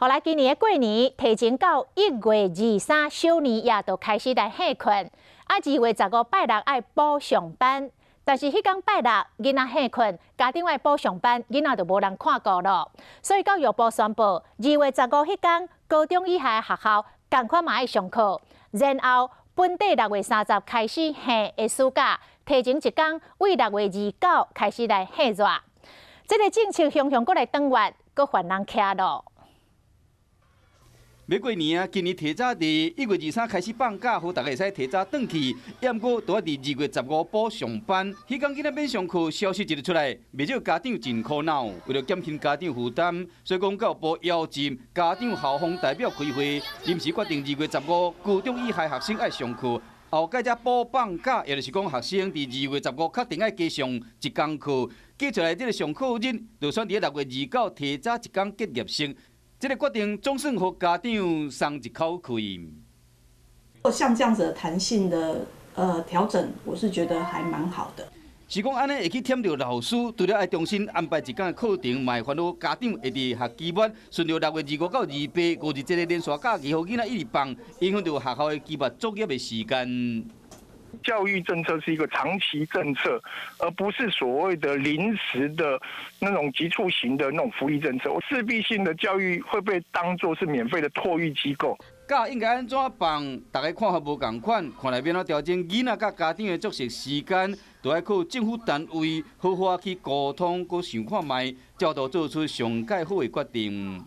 予來今年的過年提前到1月23，小年夜就開始來歇睏。啊，2月15拜六愛補上班，但是彼工拜六囡仔歇睏，家長愛補上班，囡仔就無人看顧咯。所以教育部宣布，二月十五彼工高中以下的學校仝款嘛愛上課，然後本地6月30開始歇的暑假，提前一工，為6月29開始來歇熱。這个政策雄雄閣來轉彎，閣予人徛咯。欲過年啊！今年提早佇1月23開始放假，予大家會使提早轉去。毋過都愛佇2月15補上班。彼工囡仔免上課，消息一出來，袂少家長真苦惱。為著減輕家長負擔，所以講教育部邀集家長校方代表開會，臨時決定2月15高中以下學生愛上課，後蓋才補放假，也就是講學生佇二月十五確定愛加上一工課，計出來這个上課日就選佇6月29提早一工結業式。這个決定總算予家長鬆一口氣。像這樣子的彈性的調整，我是覺得還蠻好的。是講按呢會去忝著老師，除了愛重新安排一工的課程，嘛會煩惱家長會佇學期末順著6月25到285日這个連續假期，予囡仔一直放，影響著學校的期末作業的時間。教育政策是一個長期政策，而不是所謂的臨時的那種急促型的那種福利政策。勢必性的教育會被當作是免費的托育機構。假應該按怎放？大家看法無仝款，看來欲按怎調整囡仔佮家長的作息時間，都愛靠政府單位好好去溝通，閣想看覓，才會做出上蓋好的決定。